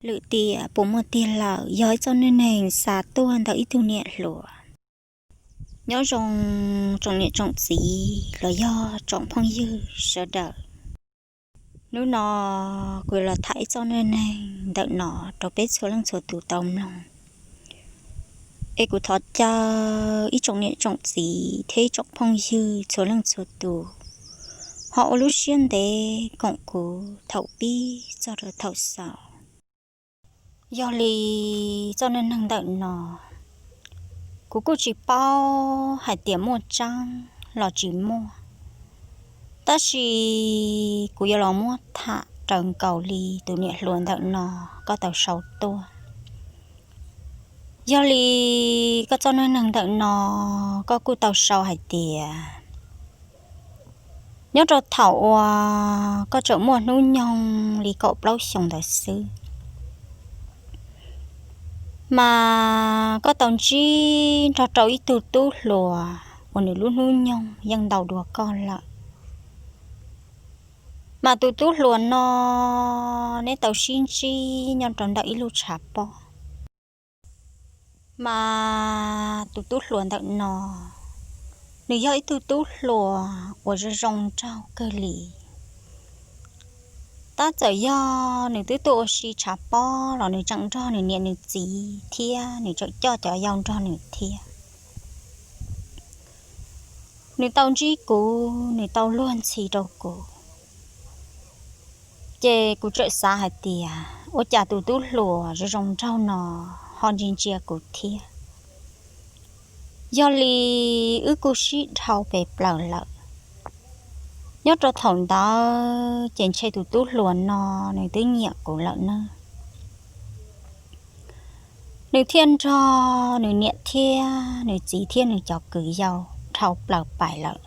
Lwm tiam puas muaj tiag lawm, yog ib txoj neej neeg xa tuaj ntawm ib tug niam hluas. Nyob zoo tsoom niam tsoom txiv los yog tsoom phooj ywg sawv daws. Hnub no kuv yuav los tham ib txoj neej neeg ntawm no rau peb txhua leej txhua tus tau mloog. Es kuv thov caw ib tsoom niam tsoom txiv thiab ib tsoom phooj ywg txhua leej txhua tus ho ua lub siab ntev koom kuv thaum pib txog rau thaum xaus. Yog li txoj neej neeg ntawm no, kuv kuj tsis paub hais tias muaj tseeb los tsis muaj, tab sis kuv yuav los muab tham raws nkaus li tus niam hluas ntawm no koj tau sau tuaj. Yog li koj txoj neej neeg ntawm no, koj kuj tau sau hais tias nyob rau thaum uas koj tseem muaj hnub nyoog li kaum plaub xyoos ntawd xwb, mas koj tau ntsib nrog rau ib tug tub hluas uas nws lub hnub nyoog yeej ntau dua koj lawm. Mas tus tub hluas no neb tau sib ntsib nyob rau ntawm ib lub tshav pob. Mas tus tub hluas ntawm no, nws yog ib tug tub hluas uas zoo zoo nraug kawg li. Tab txawm yog nws twb tuaj ua si tshav pob los nws tseem nrog nws niam nws txiv thiab nws tseem coj cov yau nrog nws thiab. Nws tau ntsib kuv, nws tau luag ntxhi rau kuv, ces kuv txawm xav hais tias ua cas tus tub hluas zoo zoo nraug no ho ntsia ntsia kuv thiab. Yog li wb kuj sib dhau pes plaws lawm. Nyob rau thaum ntawd ces ntshe tus tub hluas no nws twb nyiam kuv lawm nawb. Nws thiaj nrog nws niam thiab nws txiv thiab nws cov kwv yau dhau plaws pais lawm.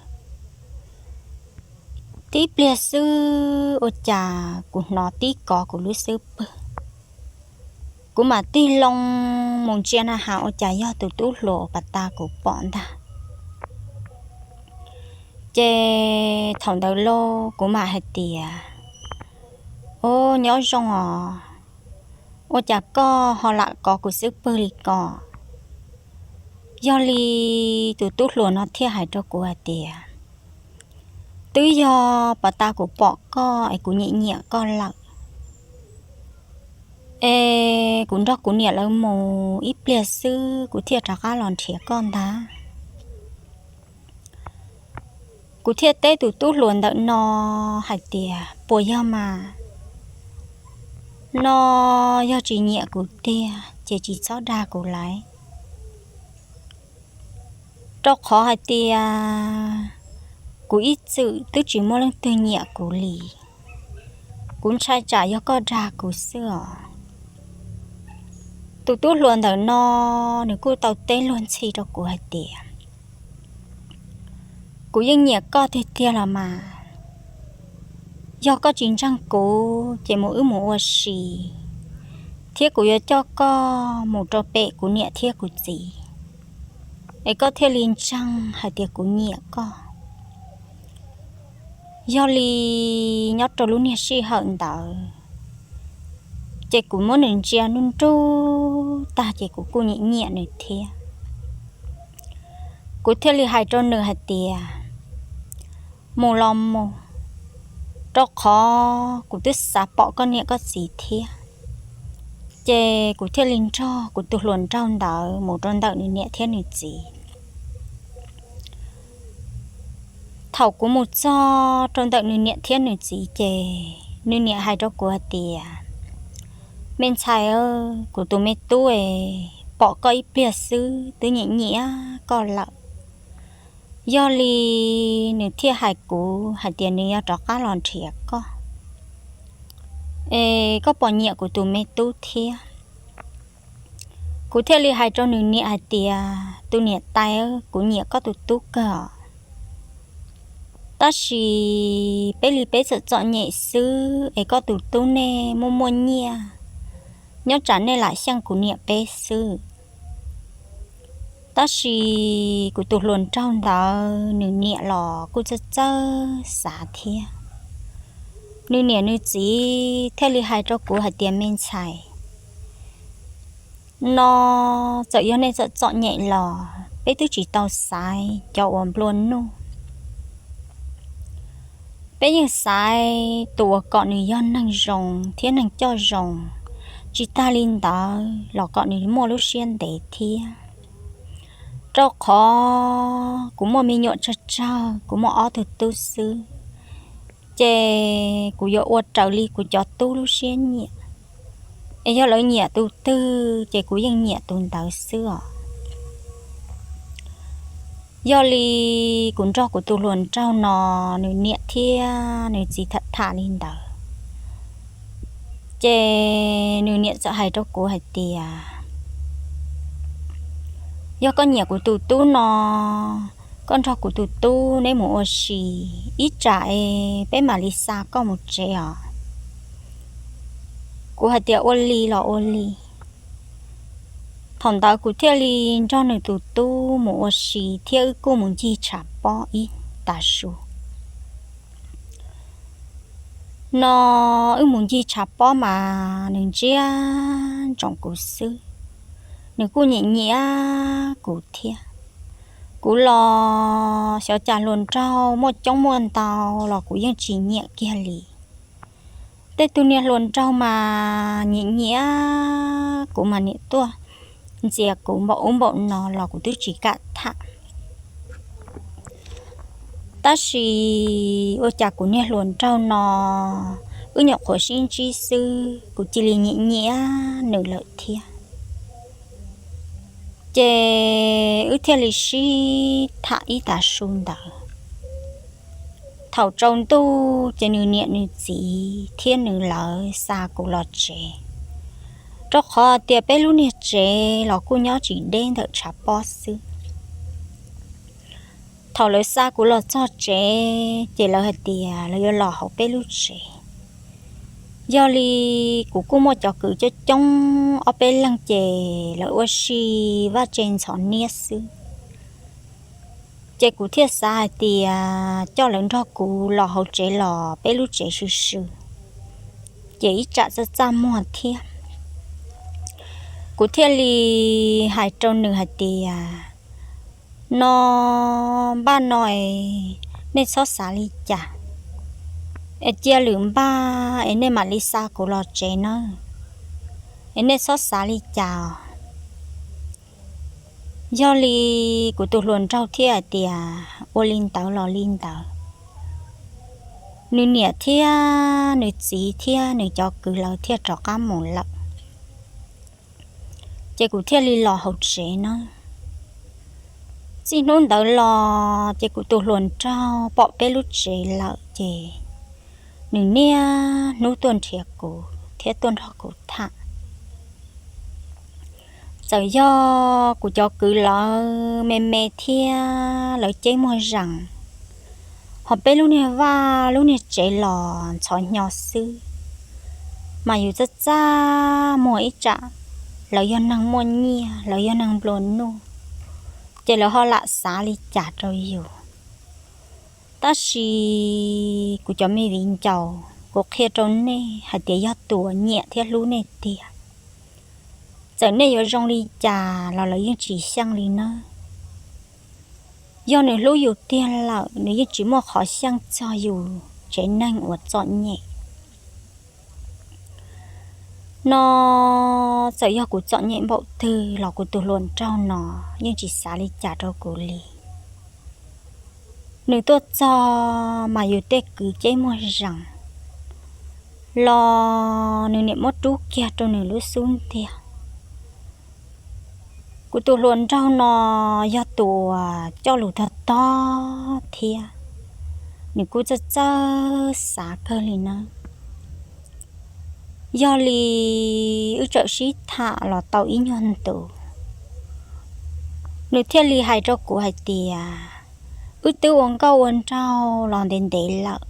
Tib pliag xwb ua cas kuv hnov tib kov kuv lub xub pwg. Kuv mam tig loo mus ntsia na has ua cas yog tus tub hluas uas pas tas kuv pom ntag. Ces thaum ntawd lauj kuv mam hais tias, Au, nyob zoo os, ua cas koj ho lam kov kuv xub pwg li ko? Yog li tus tub hluas no thiaj hais rau kuv hais tias, Twb yog pas tas kuv pom koj es kuv nyiam nyiam koj lawm, es kuv nrog kuv niam lawv mus ib pliag xwb kuv thiaj rov qab los nrhiav koj ntag. Kuv thiaj teb tus tub hluas ntawm no hais tias, Puas yog mas? No yog tsis nyiam kuv tiag ces tsis txhob dag kuv lauj, rau qhov hais tias kuv ib txwm twb tsis muaj leej twg nyiam kuv li. Kuv ntshai tsam yog koj dag kuv xwb os. Tus tub hluas ntawm no nws kuj tau teb luag ntxhi rau kuv hais tias, Kuv yeej nyiam koj tiag tiag los mas. Yog koj tsis ntseeg kuv ces mus wb mus ua si, thiab kuv yuav coj koj mus rau pem kuv niam thiab kuv txiv, es koj thiaj li ntseeg hais tias kuv nyiam koj. Yog li nyob rau lub niag sij hawm ntawd, ces kuv muab nws ntsia nruj nruj tag ces kuv kuj nyiam nyiam nws thiab. Kuv thiaj li hais rau nws hais tias, Mus los mus, rau qhov kuv twb xav pom koj niam koj txiv thiab. Ces kuv thiaj li nrog kuv tus hluas nraug ntawd mus rau ntawm nws niam thiab nws txiv. Thaum kuv mus txog rau ntawm nws niam thiab nws txiv ces nws niam hais rau kuv hais tias, Me ntxhais, kuv tus me tub es pom koj ib pliag xwb twb nyiam nyiam koj lawm. Yog li nws thiaj hais kuv hais tias nws yuav rov qab los nrhiav koj. Es koj puas nyiam kuv tus me tub thiab? Kuv thiaj li hais rau nws niam hais tias, Tus niam tais, kuv nyiam koj tus tub kawg os. Tab sis peb li peb txawm txom nyem xwb es koj tus tub nej muaj muaj nyiaj, nyob tsam nej lam xyeej kuv niam peb xwb. Tab sis kuv tus hluas nraug ntawd nws niam los kuj txawj txawj xav thiab. Nws niam nws txiv thiaj li hais rau kuv hais tias, Me ntxhais, No txawm yog nej txawm txom nyem los peb twb tsis tau xaiv cov uas nplua nuj. Peb yeej xaiv tus uas kom nws yog neeg zoo thiab neeg coj zoo, tsis tag li ntawd los kom nws muaj lub siab ntev thiab. Rau qhov kuv muaj me nyuam tsawg tsawg, kuv muaj ob tug tub xwb, ces kuv yuav ua raws li kuv cov tub lub siab nyiam. Es yog lawv nyiam tus twg ces kuv yeej nyiam tus ntawd xwb os. Yog li kuv nrog kuv tus hluas nraug no, nws niam thiab nws txiv tham tham li ntawd, ces nws niam txawm hais rau kuv hais tias, yog koj nyiam kuv tus tub no, koj nrog kuv tus tub neb mus ua si, ib tsam es peb mam li xa koj mus tsev os. Kuv hais tias ua li los ua li. Thaum ntawd kuv thiaj li nrog nws tus tub mus ua si thiab wb kuj mus ncig tshav pob ib tav su. No wb mus ncig tshav pob mas nws ntsia ntsoov kuv xwb, nws kuj nyiam nyiam kuv thiab. Kuv los xyov cas hluas nraug muaj coob muaj ntau los kuv yeej tsis nyiam kiag li. Tej tug niag hluas nraug mas nyiam nyiam kuv mas niam tuaj ntxias kuv npaum ub npaum no los kuv twb tsis kam tham. Tab sis ua cas kuv niag hluas nraug no, wb nyuam qhuav sib ntsib xwb kuv cia li nyiam nyiam nws lawm thiab. Ces wb thiaj li sib tham ib tav su ntawd. Thaum tsaus ntuj ces nws niam nws txiv thiab nws lawv xa kuv los tsev, rau qhov tias peb lub niag tsev los kuj nyob tsis deb ntawm tshav pob xwb. Thaum lawv xa kuv los txog tsev ces lawv hais tias lawv yuav los hauv peb lub tsev. Yog li kuv kuj muaj cov kwv coob coob ob peb leeg ces lawv ua si vaj tse ntxhov niab xwb. Ces kuv thiaj xav hais tias coj lawv nrog kuv los hauv tsev los peb lub tsev sw sw, ces ib tsam txaj txaj muag thiab. Kuv thiaj li hais rau nws hais tias, no npaj no es nej txhob xav li cas, es cia lwm npaj es nej mam li xa kuv los tsev nawb, es nej txhob xav li cas os. Yog li kuv tus hluas nraug thiaj hais tias ua li ntawd los li ntawd. Nws niam thiab nws txiv thiab nws cov kwv lawv thiaj rov qab mus lawm, ces kuv thiaj li los hauv tsev na. Txij hnub ntawd los ces kuv tus hluas nraug pom peb lub tsev lawm ces nws niaj hnub tuaj nrhiav kuv thiab tuaj nrog kuv tham. Txawm yog kuv cov kwv lawv me me thiab lawv ceb muag zees, ho peb lub niag vaj lub niag tsev los ntxhov hnyo xwb, mas yus txaj txaj muag ib tsam lawv yog neeg muaj nyiaj, lawv yog neeg nplua nuj, ces lawv ho lam xav li cas rau yus. Tab sis kuv cov me viv ncaus, kuv qhia rau nej hais tias yog tus uas nyiam thiab hlub nej tiag, txawm nej yuav zoo li cas los lawv yeej tsis xyeej li nawb. Yog nws hlub yus tiag lawm, nws yeej tsis muaj qhov xyeej txog yus tsev neeg uas txom nyem. No txawm yog kuv txom nyem npaum twg los kuv tus hluas nraug no yeej tsis xav li cas rau kuv li. Nws tuaj txog mas yus tej kwv ceb muag zees los nws niam muab rub kiag rau nws lub xub ntiag. Kuv tus hluas nraug no yog tus uas coj lus tog tog thiab, nws kuj txawj txawj xav kawg li nawb. Yog li wb txawm sib tham los tau ib nyuag ntus, nws thiaj li hais rau kuv hais tias, wb twb ua nkauj ua nraug los ntev ntev lawm,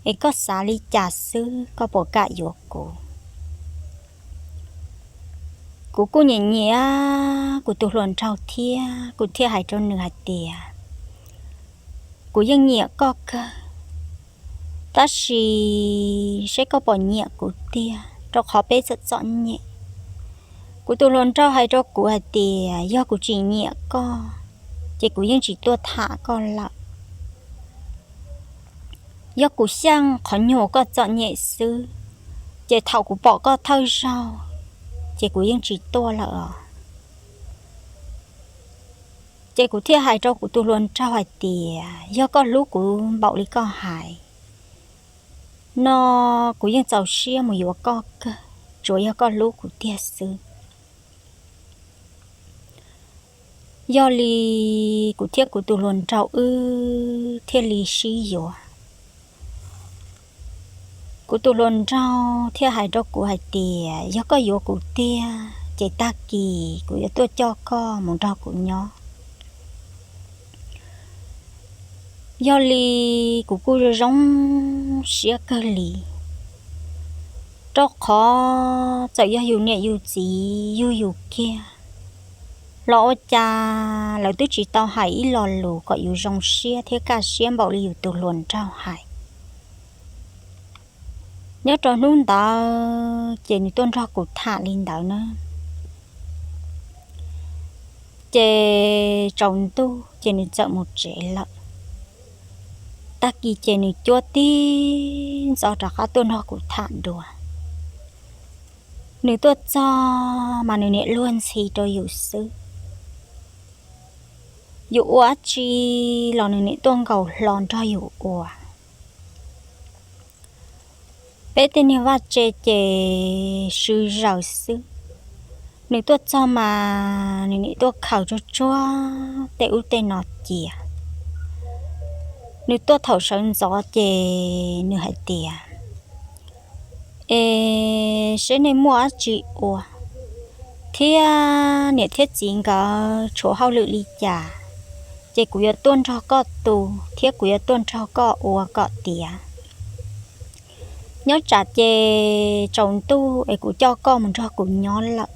es koj xav li cas xwb, koj puas kam yuav kuv? Kuv kuj nyiam nyiam kuv tus hluas nraug thiab, kuv thiaj hais rau nws hais tias, kuv yeej nyiam koj kawg, tab sis seb koj puas nyiam kuv tiag, rau qhov peb txawm txom nyem. Kuv tus hluas nraug hais rau kuv hais tias yog kuv tsis nyiam koj, ces kuv yeej tsis tuaj tham koj lawm. Yog kuv xyeej qhov nyuag koj txom nyem xwb, ces thaum kuv pom koj thawj zaug, ces kuv yeej tsis tuaj lawm os. Ces kuv thiaj hais rau kuv tus hluas nraug hais tias yog koj hlub kuv npaum li koj hais no, kuv yeej txaus siab mus yuav koj kawg, tsuas yog koj hlub kuv tiag xwb. Yog li kuv thiab kuv tus hluas nraug wb thiaj li sib yuav. Kuv tus hluas nraug thiaj hais rau kuv hais tias yog koj yuav kuv tiag ces tag kis kuv yuav tuaj coj koj mus nrog kuv nyob. Yog li kuv kuj zoo siab kawg li, rau qhov txawm yog yus niam yus txiv yug yus kiag los ua cas lawv twb tsis tau hais ib lo lus kom yus zoo siab thiab kaj siab npaum li yus tus hluas nraug hais. Nyob rau hnub ntawd ces nws tuaj nrog kuv tham li ntawd na. Ces tsaus ntuj ces nws txawm mus tsev lawm. Tag kis ces nws cuab tib ntxov rov qab tuaj nrog kuv tham dua. Nws tuaj txog mas nws niam luag ntxhi rau yus xwb. Yus ua dab tsi los nws niam tuaj nkaus hlo nrog yus ua. Peb tej niag vaj tse ces sw zaws xwb. Nws tuaj txog mas nws niam tuaj khaws tsuag tsuag tej ub tej no cia. Nws tuaj thaum sawv ntxov ces nws hais tias, es seb nej muaj dab tsi ua, thiab niam thiab txiv nkawd tshuav hauj lwm li cas, ces kuv yuav tuaj nrog koj tu thiab kuv yuav tuaj nrog koj ua kom tiav. Nyob tsam ces tsaus ntuj es kuv coj koj mus nrog kuv nyob lawm,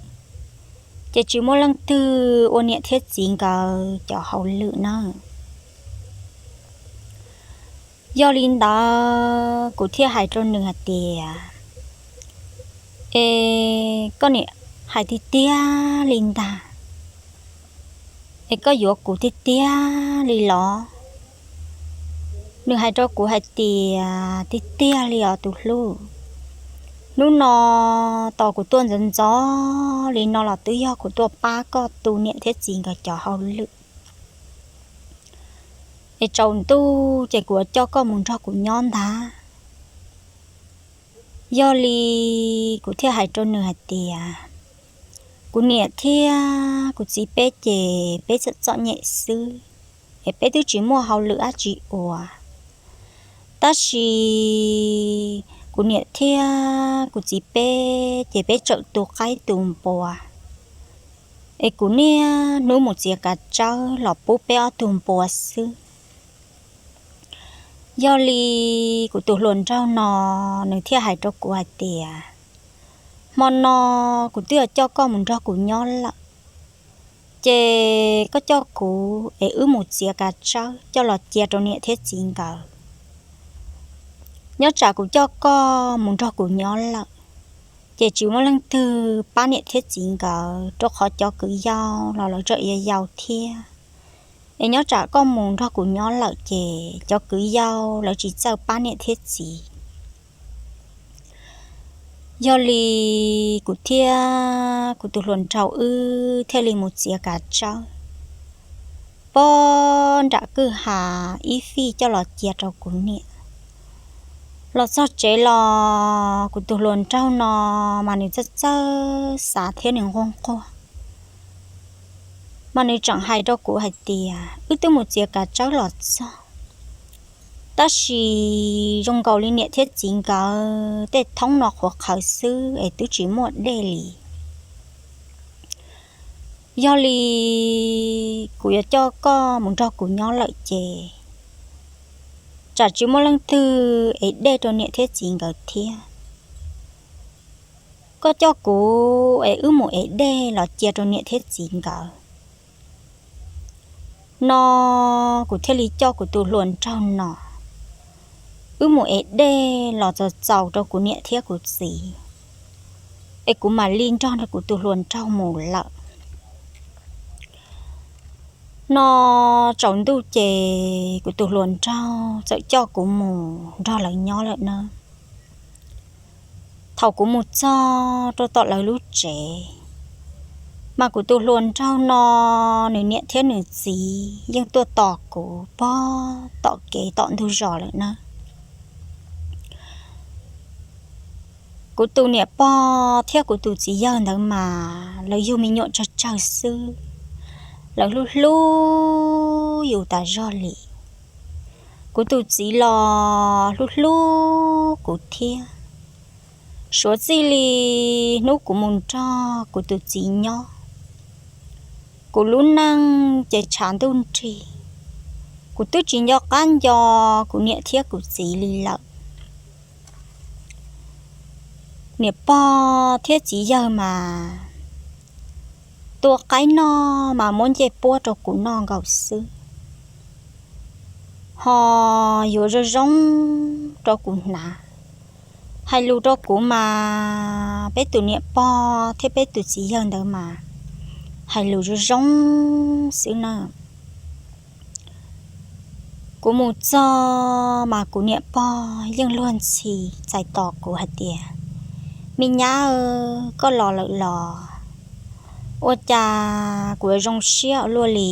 ces tsis muaj leej twg ua niam thiab txiv nkawd cov hauj lwm na. Yog li ntawd kuv thiaj hais rau nws hais tias, es koj niam hais tiag tiag li ntag, es koj yuav kuv tiag tiag li los? Nws hais rau kuv hais tias, tiag tiag li os tus hlub. Hnub no tos kuv tuaj ntxov ntxov li no los twb yog kuv tuaj pab koj tu niam thiab txiv nkawd cov hauj lwm. Es tsaus ntuj ces kuv yuav coj koj mus nrog kuv nyob ntag. Yog li kuv thiaj hais rau nws hais tias, kuv niam thiab kuv txiv peb ces peb txom txom nyem xwb, es peb twb tsis muaj hauj lwm dab tsi ua. Tab sis kuv niam thiab kuv txiv peb ces peb tseem tu qaib tu npua, es kuv niaj hnub mus txiav kav tsawb los pub peb ob tug npua xwb. Yog li kuv tus hluas nraug no nws thiaj hais rau kuv hais tias, hmo no kuv twb coj koj mus nrog kuv nyob lawm, ces koj coj kuv es wb mus txiav kav tsawb coj los cia rau niam thiab txiv nkawd. Nyob tsam kuv coj koj mus nrog kuv nyob lawm, ces tsis muaj leej twg pab niam thiab txiv nkawd, rau qhov cov kwv yau los lawv tseem yau yau thiab. Es nyob tsam koj mus nrog kuv nyob lawm ces cov kwv yau lawv tsis txawj pab niam thiab txiv. Yog li kuv thiab kuv tus hluas nraug wb thiaj li mus txiav kav tsawb pog nram kwj ha ib fij coj los cia rau kuv niam. Los txog tsev los kuv tus hluas nraug no mas nws txawj txawj xav thiab nws nquag nquag, mas nws tseem hais rau kuv hais tias, wb twb mus txiav kav tsawb los txog, tab sis zoo nkaus li niam thiab txiv nkawd tej thoob no qhuav qhawv xwb es twb tsis muaj dej li. Yog li kuv yuav coj koj mus nrog kuv nyob lawm ces tsam tsis muaj leej twg es dej rau niam thiab txiv nkawd thiab. Koj coj kuv es wb mus ev dej los cia rau niam thiab txiv nkawd. No kuv thiaj li coj kuv tus hluas nraug no, wb mus ev dej los txaus txaus rau kuv niam thiab kuv txiv. es kuv mam li nrog kuv tus hluas nraug mus lawm. No tsaus ntuj ces kuv tus hluas nraug txawm coj kuv mus nrog lawv nyob lawm na. Thaum kuv mus txog rau tom lawv lub tsev, mas kuv tus hluas nraug no, nws niam thiab nws txiv yeej tuaj tos kuv pog tom kev tom ntug zos lawm na. Kuv tus niam pog thiab kuv tus txiv yawg ntawd mas lawv yug me nyuam tsawg tsawg xwb, lawv hlub hlub yus tas zog li. Kuv tus txiv los hlub hlub kuv thiab. Suav txij li hnub kuv mus nrog kuv tus txiv nyob, kuv lub neej ces tshav ntuj nrig, kuv twb tsis nco qab nco kuv niam thiab kuv txiv li lawm. Niam pog thiab txiv yawg mas tua qaib noj mas muab ncej puab rau kuv noj nkaus xwb, ho yuav zoo zoo rau kuv hnav. Hais lus rau kuv mas peb tus niam pog thiab peb tus txiv yawg ntawd mas hais lus zoo zoo xwb na. Kuv mus txog mas kuv niam pog yeej luag ntxhi txais tos kuv hais tias, Me nyab, koj los lawm los? Ua cas kuv zoo siab ua luaj li?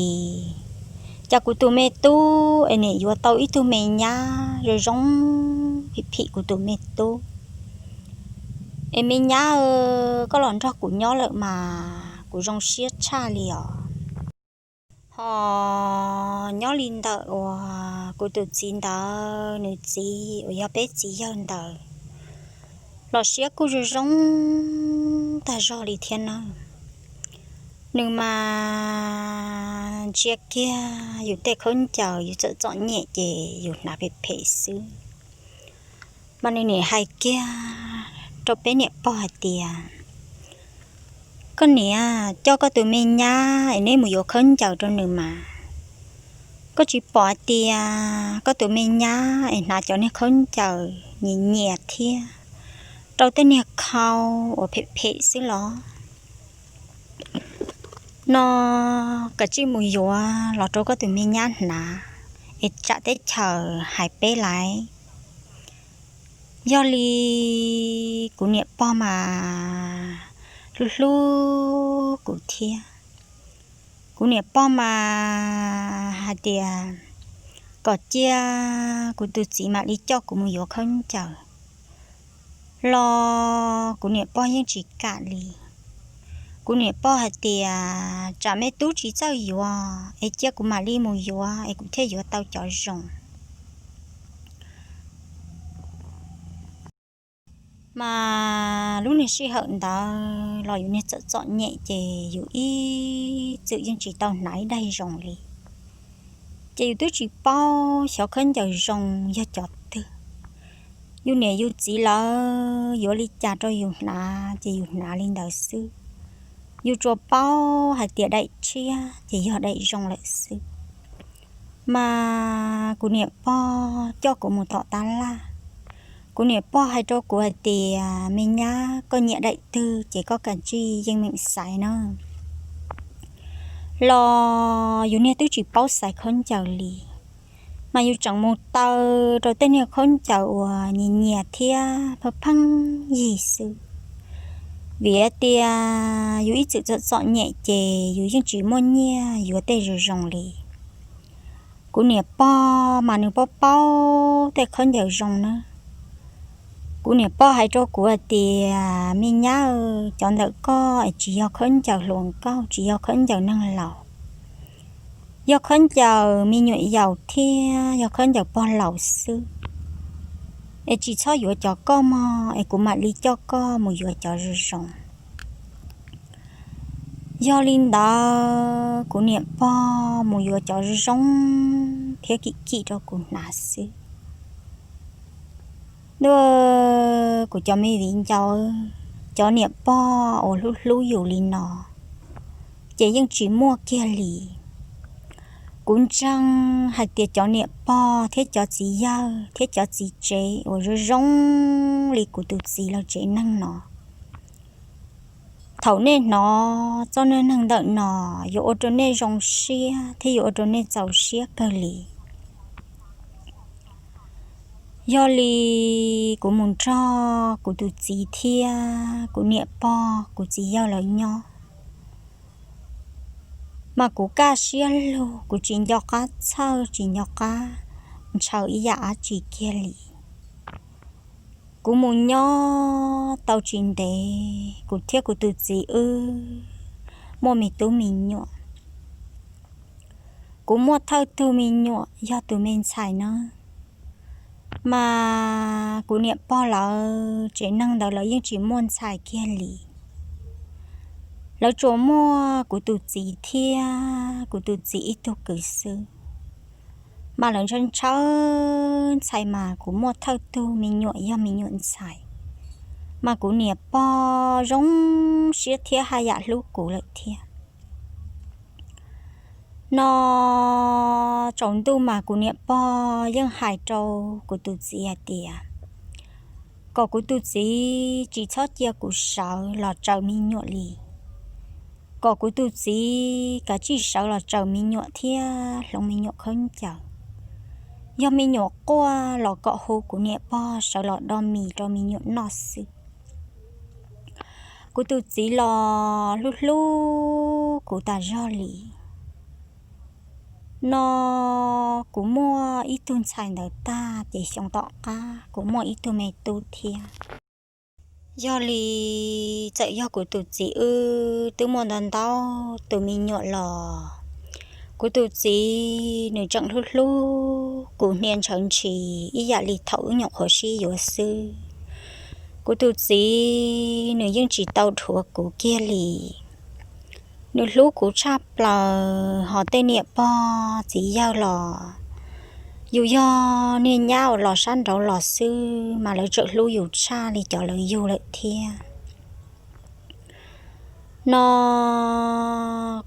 Cas kuv tus me tub es niam yuav tau ib tug me nyab zoo zoo phim phim kuv tus me tub? Es me nyab, koj los nrog kuv nyob lawm mas kuv zoo siab tshaj li os. Ho nyob li ntawm uas kuv tus txiv ntawd, nws txiv uas yog peb txiv yawg ntawd los siab kuj zoo zoo tag zog li thiab nawb. Nws mas ntsia kiag yus tej khaub ncaws yus txawm txom nyem ces yus hnav phem phem xwb. Mas nws niam hais kiag rau peb niam pog hais tias, Koj niam, coj koj tus me nyab es neb mus yuav khaub ncaws rau nws mas. Koj tsis pom hais tias koj tus me nyab es hnav cov niag khaub ncaws nyias nyias thiab rau tej niag khau uas phem phem xwb los? No, kav tsij mus yuav los rau koj tus me nyab hnav, es tsam teb chaws hais peb lawm. Yog li kuv niam pog mas hlub hlub kuv thiab. Kuv niam pog mas hais tias kom cia kuv tus txiv mam li coj kuv mus yuav khaub ncaws los kuv niam pog yeej tsis kam li. Kuv niam pog hais tias, Tsam me tub tsis txawj yuav es cia kuv mam li mus yuav es kuv thiaj yuav tau cov zoo. Mas lub niag sij hawm ntawd los yus niag txawm txom nyem ces yus ib txwm yeej tsis tau hnav ib daig zoo li. Ces yus twb tsis paub xyov khaub ncaws zoo yog cov twg. Yus niam yus txiv lawv yuav li cas rau yus hnav ces yus hnav li ntawd xwb. Yus tsuas paub hais tias daim tshiab ces yog daim zoo lawm xwb. Mas kuv niam pog coj kuv mus tom tab laj. Kuv niam pog hais rau kuv hais tias, Me nyab, koj nyiam daim twg ces koj kav tsij yeej meem xaiv na. Los yus niag twb tsis paub xaiv khaub ncaws li, mas yus tseem mus taw rau tej niag khaub ncaws uas nyias nyias thiab pheej pheej yig xwb. Vim tias yus ib txwm txom txom nyem ces yus yeej tsis muaj nyiaj yuav tej zoo zoo li. Kuv niam pog mas nws paub paub tej khaub ncaws zoo na. Kuv niam pog hais rau kuv hais tias, Me nyab, cov ntawm koj es tsis yog khaub ncaws hluas nkauj, tsis yog khaub ncaws neeg laus, yog khaub ncaws me nyuam yaus thiab yog khaub ncaws pog laus xwb. Es tsis txhob yuav cov koj mog, es kuv mam li coj koj mus yuav cov zoo zoo. Yog li ntawd kuv niam pog mus yuav cov zoo thiab kim kim rau kuv hnav xwb. Ntuj, kuv cov me viv ncaus, cov niam pog uas hlub hlub yus li no ces yeej tsis muaj kiag li. Kuv ntseeg hais tias cov niam pog thiab cov txiv yawg thiab cov txiv tsev uas zoo zoo li kuv tus txiv lawv tsev neeg no, Thaum nej hnov txoj neej neeg ntawm no yuav ua rau nej zoo siab thiab yuav ua rau nej txaus siab kawg li. Yog li kuv mus nrog kuv tus txiv thiab kuv niam pog kuv txiv yawg lawv nyob, mas kuv kaj siab lug, kuv tsis nco qab txhawj tsis nco qab ntshaw ib yam dab tsi kiag li. Kuv mus nyob tau tsis ntev, kuv thiab kuv tus txiv wb muaj me tub me nyuam. Kuv muaj thawj tug me nyuam yog tus me ntxhais na, mas kuv niam pog lawv tsev neeg ntawd lawv yeej tsis muaj ntxhais kiag li. Lawv tsuas muaj kuv tus txiv thiab kuv tus txiv ib tug kwv xwb. Mas lawv ntshaw ntshaw ntxhais mas kuv muaj thawj tug me nyuam yog me nyuam ntxhais, mas kuv niam pog zoo siab thiab haj yam hlub kuv lawm thiab. No tsaus ntuj mas kuv niam pog yeej hais rau kuv tus txiv hais tias kom kuv tus txiv tsis txhob cia kuv sawv los tsaws me nyuam li, kom kuv tus txiv kav tsij sawv los tsaws me nyuam thiab hloov me nyuam khaub ncaws. Yog me nyuam quaj los kom hu kuv niam pog sawv los do mis rau me nyuam noj xwb. Kuv tus txiv los hlub hlub kuv tas zog li. No kuv muaj ib tug ntxhais ntawd tag ces xyoo tom qab kuv muaj ib tug me tub thiab. Yog li txawm yog kuv tus txiv wb twb muaj ntau ntau tus me nyuam los, kuv tus txiv nws tseem hlub hlub kuv hnia ntshaw ntshis ib yam li thaum wb nyuam qhuav sib yuav xwb. Kuv tus txiv nws yeej tsis tau dhuav kuv kiag li. Nws hlub kuv tshaj plaws, ho tej niam pog txiv yawg los yus yog niag nyab uas los sab nraud los xwb mas lawv tseem hlub yus tshaj li cov lawv yug lawm thiab. No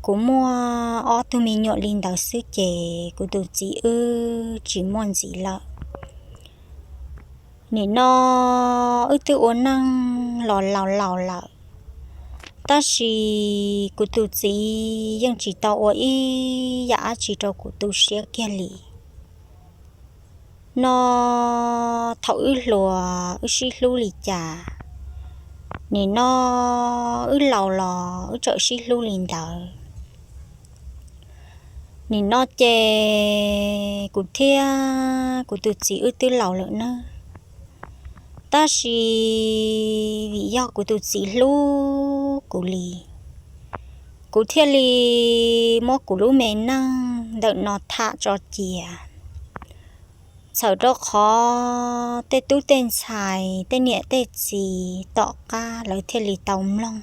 kuv muaj ob tug me nyuam li ntawd xwb ces kuv tus txiv wb tsis muaj ntxiv lawm. Nim no wb twb ua neej los laus laus lawm, tab sis kuv tus txiv yeej tsis tau ua ib yam dab tsi rau kuv tu siab kiag li. No thaum wb hluas wb sib hlub li cas, nim no wb laus los wb tseem sib hlub li ntawd. Nim no ces kuv thiab kuv tus txiv wb twb laus lawm nawb, tab sis vim yog kuv tus txiv hlub kuv li, kuv thiaj li muab kuv lub me neej ntawm no tham tso cia. Txhawm rau qhov tej tub tej ntxhais tej niam tej txiv tom qab lawv thiaj li tau mloog,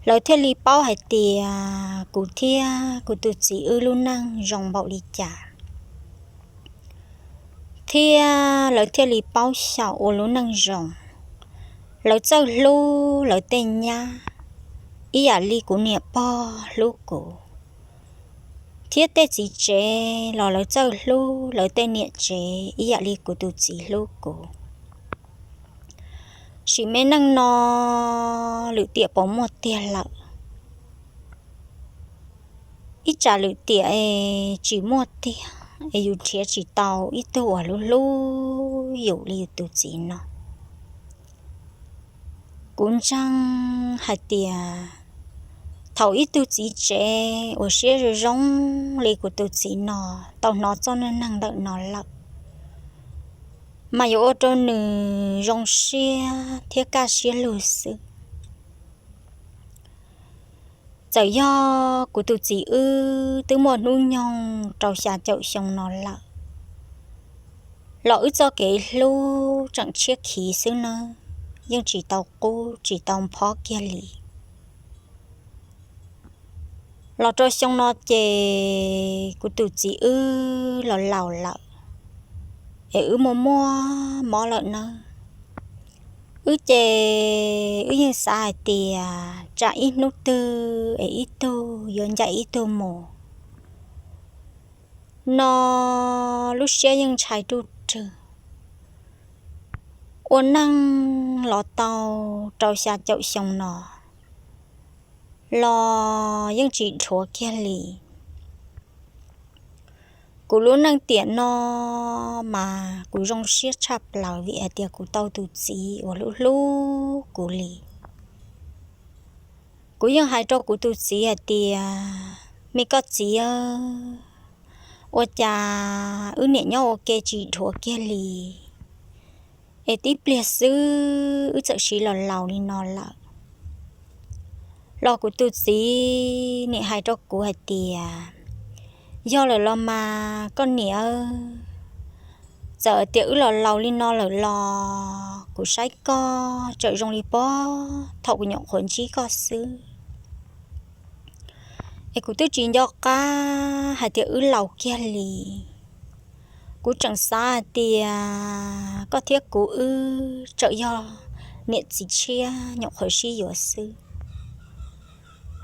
lawv thiaj li paub hais tias kuv thiab kuv tus txiv wb lub neej zoo npaum li cas, thiab lawv thiaj li paub xyaum ua lub neej zoo. Lawv txawj hlub lawv tej nyab ib yam li kuv niam pog hlub kuv, thiab tej txiv tsev los lawv txawj hlub lawv tej niam tsev ib yam li kuv tus txiv hlub kuv. Sim me neej no lwm tiam puas muaj tiag lawm? Ib tsam lwm tiam es tsis muaj tiag es yus nrhiav tsis tau ib tug uas hlub hlub yus li yus tus txiv no. Kuv ntseeg hais tias thaum ib tug txiv tsev uas siab zoo zoo li kuv tus txiv no tau hnov txoj neej neeg ntawm no lawm, mas yuav ua rau nws zoo siab thiab kaj siab lug xwb. Txawm yog kuv tus txiv wb twb muaj hnub nyoog rau xya caum xyoo no lawm, los wb txoj kev hlub tseem tshiab khiv xwb nawb, yeej tsis tau qub tsis tau nphob kiag li. Los rau xyoo no ces kuv tus txiv wb los laus lawm, es wb muaj muaj mob lawm nawb. Wb ces wb yeej xav hais tias tsam ib hnub twg es ib tug yuav ncaim ib tug mus. No lub siab yeej ntshai ruj rwg. Ua neej los tau rau xya caum xyoo no, los yeej tsis dhuav kiag li. Kuv lub neej tiam no mas kuv zoo siab tshaj plaws vim hais tias kuv tau tus txiv uas hlub hlub kuv li. Kuv yeej hais rau kuv tus txiv hais tias, me koj txiv, ua cas wb niam nyob ua ke tsis dhuav kiag li, es tib pliag xwb wb txawm siv los laus li no lawm. Los kuv tus txiv nim hais rau kuv hais tias, yog lawm los mas koj niam, txawm tias wb los laus li no lawm los kuv saib koj tseem zoo li puag thaum kuv nyuam qhuav ntsib koj xwb. Es kuv twb tsis nco qab hais tias wb laus kiag li. Kuv tseem xav hais tias koj thiab kuv wb tseem yog niam txiv tshiab nyuam qhuav sib yuav xwb.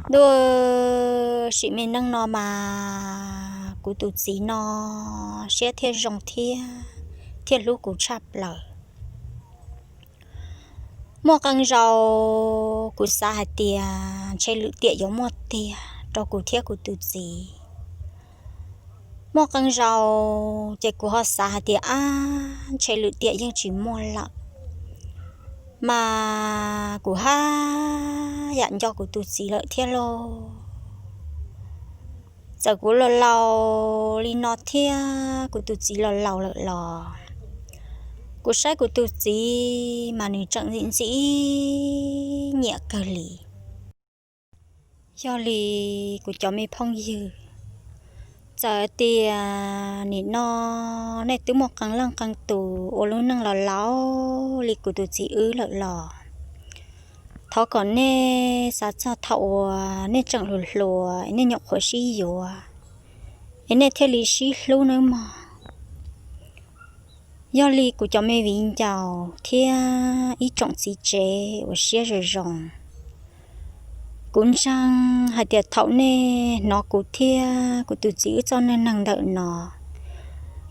Ntuj, sim me neej no mas kuv tus txiv no siab thiaj zoo thiab, thiaj hlub kuv tshaj plaws. Muaj qee zaus kuv xav hais tias ntshe lwm tiam yuav muaj tiag rau kuv thiab kuv tus txiv. Muaj qee zaus ces kuv ho xav hais tias, ab, ntshe lwm tiam yeej tsis muaj lawm, mas kuv haj yam nco kuv tus txiv lawm thiab lauj. Txawm kuv los laus li no thiab kuv tus txiv los laus lawm los kuv saib kuv tus txiv mas nws tseem ntxim ntxim nyiam kawg li. Yog li kuv cov me phooj ywg, txawm tias nim no nej twb muaj qee leej qee tus ua lub neej los laus li kuv tus txiv wb lawm los thov kom nej xav txog thaum uas nej tseem hluas hluas es nej nyuam qhuav sib yuav es nej thiaj li sib hlub nawb mog. Yog li kuv cov me viv ncaus thiab ib tsoom txiv tsev uas siab zoo zoo, kuv ntseeg hais tias thaum nej hnov kuv thiab kuv tus txiv wb txoj neej neeg ntawm no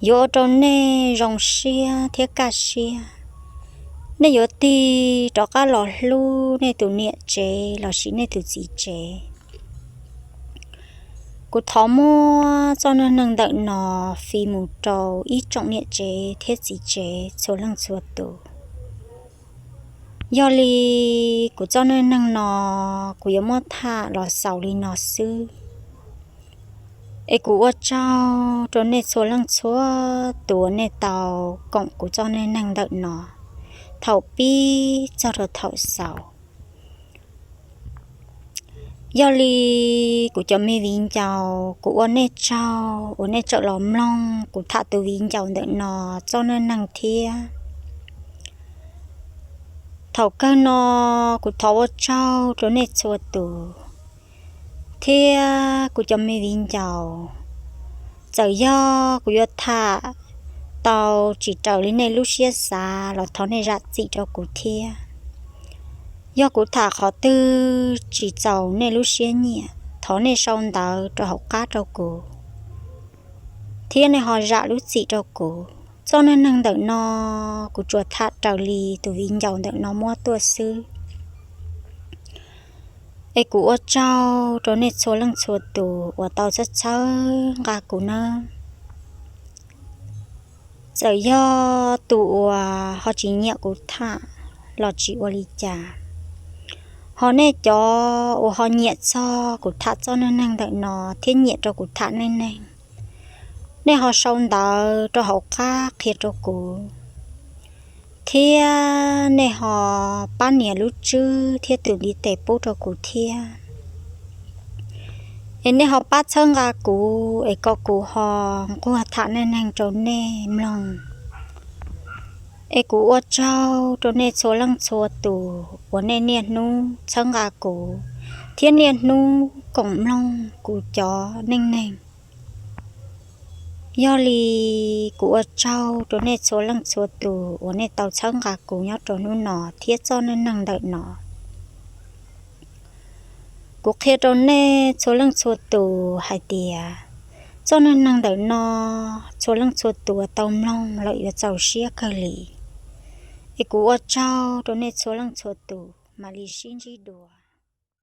yuav ua rau nej zoo siab thiab kaj siab, nej yuav tig rov qab los hlub nej tus niam tsev lossis nej tus txiv tsev. Kuv thov muab txoj neej neeg ntawm no fij mus rau ib tsoom niam tsev thiab txiv tsev txhua leej txhua tus. Yog li kuv txoj neej neeg no kuv yuav muab tham los xaus li no xwb. Es kuv ua tsaug rau nej txhua leej txhua tus uas nej tau koom kuv txoj neej neeg ntawm no thaum pib txog rau thaum xaus. Yog li kuv cov me viv ncaus, kuv ua nej tsaug uas nej tseem los mloog kuv tham tus viv ncaus ntawm no txoj neej neeg thiab. Thaum kawg no kuv thov ua tsaug rau nej txhua tus thiab kuv cov me viv ncaus. Txawm yog kuv yuav tham tau tsis raws li nej lub siab xav los thov nej zam txim rau kuv thiab. Yog kuv tham qhov twg tsis txaus nej lub siab nyiam, thov nej sau ntawv rau hauv qab rau kuv thiab nej ho zam lub txim rau kuv. Txoj neej neeg ntawm no kuv tsuas tham raws li tus viv ncaus ntawm no muab tuaj xwb. Es kuv ua tsaug rau nej txhua leej txhua tus uas tau txhawb txhawb nqa kuv nawb. Txawm yog tus uas ho tsis nyiam kuv tham los tsis ua li cas, ho nej cov uas ho nyiam txog kuv tham txoj neej neeg ntawm no thiab nyiam rau kuv tham neej neeg, nej ho sau ntawv rau hauv qab qhia rau kuv, thiab nej ho pab nias lub tswb thiab tus ntiv tes pub rau kuv thiab. Es nej ho pab txhawb nqa kuv es kom kuv ho nquag tham neej neeg rau nej mloog. Es kuv ua tsaug rau nej txhua leej txhua tus uas nej niaj hnub txhawb nqa kuv thiab niaj hnub koom mloog kuv cov neej neeg. Yog li kuv ua tsaug rau nej txhua leej txhua tus uas nej tau txhawb nqa kuv nyob rau hnub no thiab txoj neej neeg ntawm no. Kuv qhia rau nej txhua leej txhua tus hais tias txoj neej neeg ntawm no txhua leej txhua tus uas tau mloog lawm yuav txaus siab kawg li. Es kuv ua tsaug rau nej txhua leej txhua tus, mam li sib ntsib dua.